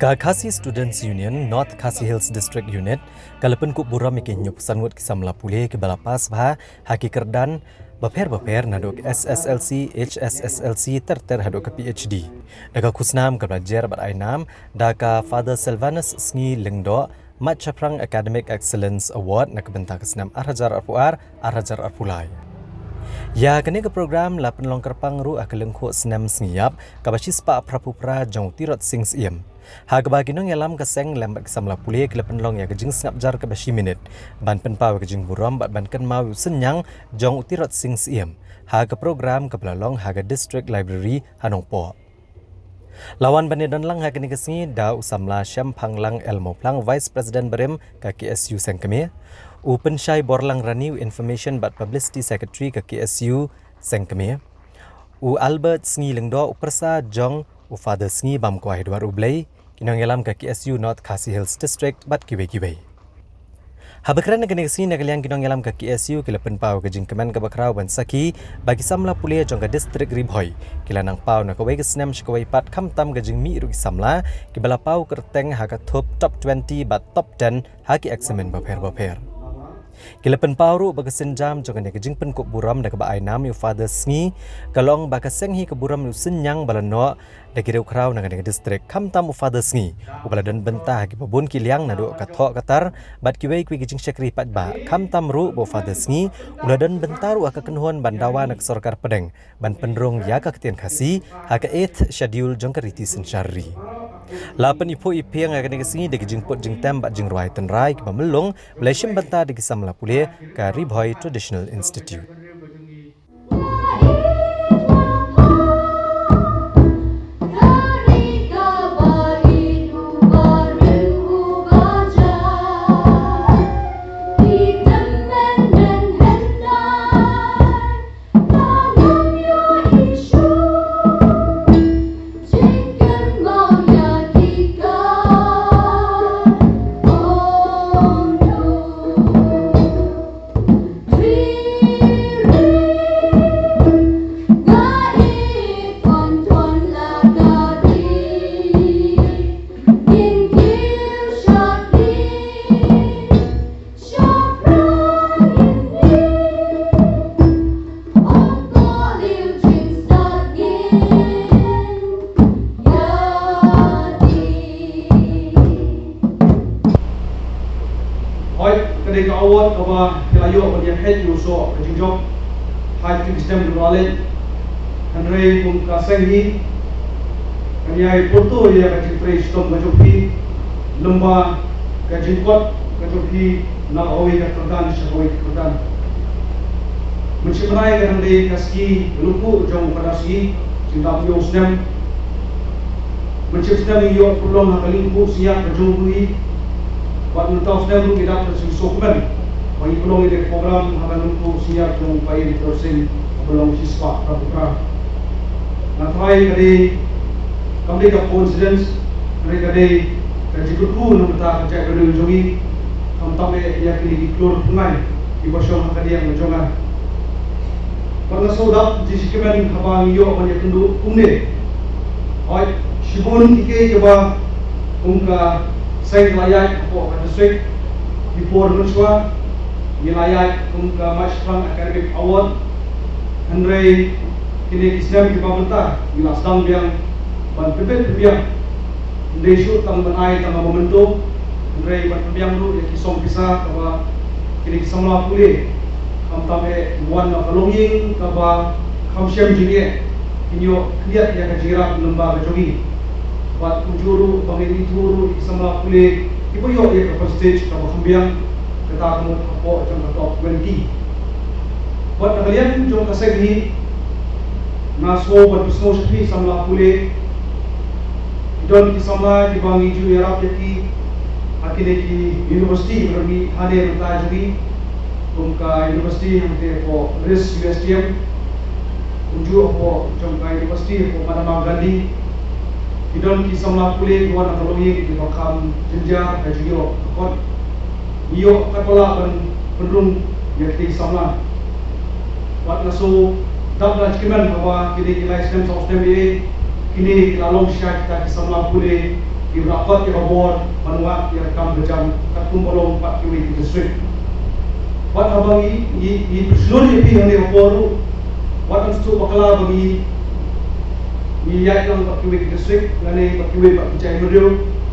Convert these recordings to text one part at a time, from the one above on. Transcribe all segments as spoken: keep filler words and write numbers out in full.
Ka Khasi Students Union North Khasi Hills District Unit ka la pynkup burom ïa ki hynñiewphew san ngut ki samla pule kiba la pass bha ha ki kyrdan bapher bapher naduh ka S S L C, H S S L C ter ter haduh ka P H D. Da ka khusnam kaba la jer bad ai nam da ka Father Silvanus Sngi Lyngdoh Mait Shaphrang Academic Excellence Award na ka bynta ka snem ar hajar arphew ar, ar hajar arphew lai. Ïa kane ka program la pynlong kyrpang ruh ha ka lyngkhuh snem sngi ïap kaba shispah phraphew phra jong u Tirot Sing Syiem. Ha kaba ki nongïalam ka seng lem bad ki samla pule ki la pynlong ïa ka jingsngap jar kaba shi minit ban pynpaw ïa ka jingburom bad ban kynmaw ïa u synñiang jong u Tirot Sing Syiem ha ka program kaba la long ha ka District Library ha Nongpoh. La wan ban ïadon lang ha kane ka sngi da u samla Shem Phanglang L Mawphlang, Vice President barim ka K S U Sengkmie, u Pynshai Borlang Rani, u Information bad Publicity Secretary ka K S U Sengkmie, u Albert Sngi Lyngdoh, u pyrsa jong u Father Sngi Bamkwai Dwar U Blei, ki nongïalam ka K S U North Khasi Hills District bad kiwei kiwei. Haba kren ha kane ka sngi na ka liang ki nongïalam ka K S U ki la pynpaw ka jingkmen kaba khraw ban sakhi ba ki samla pule jong ka District Ri Bhoi ki la nang paw na kawei ka snem sha kawei pat, khamtam ka jingmih ruh ki samla kiba la paw kyrteng ha ka thup top twenty bad top ten ha ki eksamin bapher bapher. Ki la pynpaw ruh ba ka sienjam jong kane ka jingpynkup burom da kaba ai nam ïa u Father Sngi ka long ba ka seng hi ka burom ïa u synñiang ba la noh da ki riewkhraw na kane ka district, khamtam u Father Sngi uba la don bynta ha kiba bun ki liang naduh ka thoh ka tar bad kiwei kiwei ki jingshakri paidbah, khamtam ruh ba u Father Sngi u la don bynta ruh ha ka kynhun ban dawa na ka sorkar pdeng ban pynrung ïa ka ktien Khasi ha ka Eighth Schedule jong ka riti synshar ri. La pyniphuh iphieng ha kane ka sngi da ki jingput jingtem bad jingrwai tynrai kiba myllung ba la shim bynta da ki samla pule ka Ri Bhoi Traditional Institute. Hooid, ka dei ka award kaba ki la ïoh ban ïa kheit ïa u soh ka jingjop ha ki snem kiba la leit. Hynrei kum ka seng hi kan ïai pyrto ïa ka jingtrei shitom ka jong phi, lem bad ka jingkot ka jong phi na kawei ka kyrdan sha kawei ka kyrdan. Mynshem bnai ka dang dei ka sngi lyngkhuh jong u Father Sngi, jingdap ïa u snem. Mynshem snem ngi ïoh pynlong ha ka lyngkhuh sngi ïap ka jong u hi. Bad mynta u snem ruh ngi dap da ka jingsngewkmen ba ngi pynlong ïa ka program ha ka lyngkhuh sngi ïap jong u Païen Tirot Sing kaba long shispah phraphew phra. Nga tharai ka dei, kam dei ka coincidence, hynrei ka dei ka jingkyrkhu na ka bynta ka jaitbynriew jong ngi, khamtam eh ïa kine ki klur pyngai kiba shong ha ka liang ka jong nga. Bad nga sngewdap jingshikmen haba ngi ïoh ban ïakynduh kumne. Hooid, shibun ki kiei kiba kum ka seng ka la ïaid hapoh ka district, ki por mynshuwa ngi la ïaid kum ka Mait Shaphrang Academic Award. Hynrei kine ki snem kiba mynta ngi la sdang biang ban pynbeit pynbiang. Ym dei shuh tang ban ai tang ha memento, hynrei ban pynbiang ruh ïa ki song pisa kaba kine ki samla pule, khamtam eh kiba wan na ka longïing kaba kham shem jingeh, kin ïoh khyndiat ïa ka jingïarap lyngba ka jong ngi. Bad kumjuh ruh ba ngin ithuh ruh ïa ki samla pule kiba ïoh ïa ka prestige kaba kham biang, kata ka mut hapoh jong ka top twenty. Bad na ka liang jong ka seng hi, nga sngew ban pynsngew sha phi samla pule, ki don ki samla kiba ngi ju ïarap ïa ki ha kine ki university ba ngi hangne mynta jong ngi, kum ka university hangtei hapoh RIS U S T M, kumjuh hapoh jong ka university hapoh Mahatma Gandhi. Ki don ki samla pule kiba wan na ka longïing kiba kham jynjar ka jingïoh ka kot. Ngi ïoh katba lah ban pynrung ïa kine ki samla. Bad nga sngewdap da jingkmen haba kine ki lai snem saw snem ïa kine ki la long sha kita ki samla pule Ki la khot ïa ka bor ban wad ïa ka kam ka jam katkum ba long pat kiwei ki district. Wat haba ngi ngi ngi pynshlur ïa phi hangne ha por ruh, wat ym sngewbha bakla ba ngi ngi ïaid lang pat kiwei ki district lane pat kiwei pat ki jaitbynriew.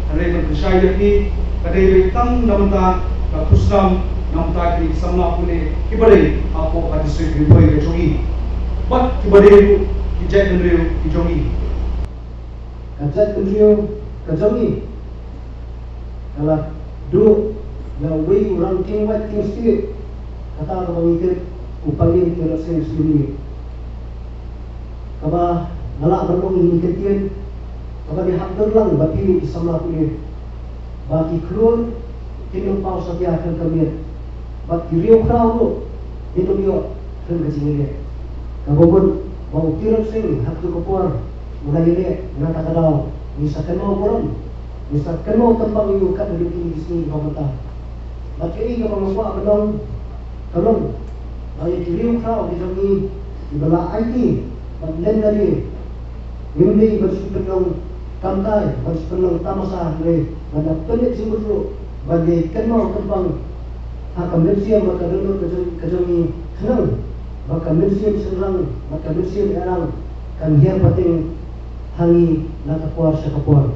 Hynrei ban pynshai ïa phi, ka dei beit tang na bynta ka khusnam, na bynta ki samla pule kiba dei hapoh ka district Ri Bhoi ka jong ngi, bad kiba dei ruh ki jaitbynriew ki jong ngi. Ka jaitbynriew ka jong ngi ka la duh ïa uwei u rangting wait king state, kata kaba ngi tip u Pangin Tirot Sing Syiem. Kaba nga lah ban ong ïa kane ka ktien kaba dei hapdeng lang ba phi ki samla pule, ba ki khlur kin ym paw satia khlem ka miet, bad ki riewkhraw ruh kin ym ïoh khlem ka jingïaleh. Kaba mut ba u Tirot Sing ha kato ka por u la ïaleh, na kata ka daw ngi sa kynmaw burom, ngi sa kynmaw kyrpang ïa u katba dei kine ki sngi kiba mynta. Bad kaei kaba nga kwah ban ong ka long ba ïa ki riewkhraw ki jong ngi kiba la aiti bad lem lade, ngim dei ban shu pynlong kamkai, ban shu pynlong tamasa, hynrei ban da pynleit jingmut ruh ban ïai kynmaw kyrpang ha ka mynsiem bad ka dohnud ka jong, ka jong ngi, khnang ba ka mynsiem shynrang bad ka mynsiem ïarang kan hiar pateng ha ngi na ka por sha ka por.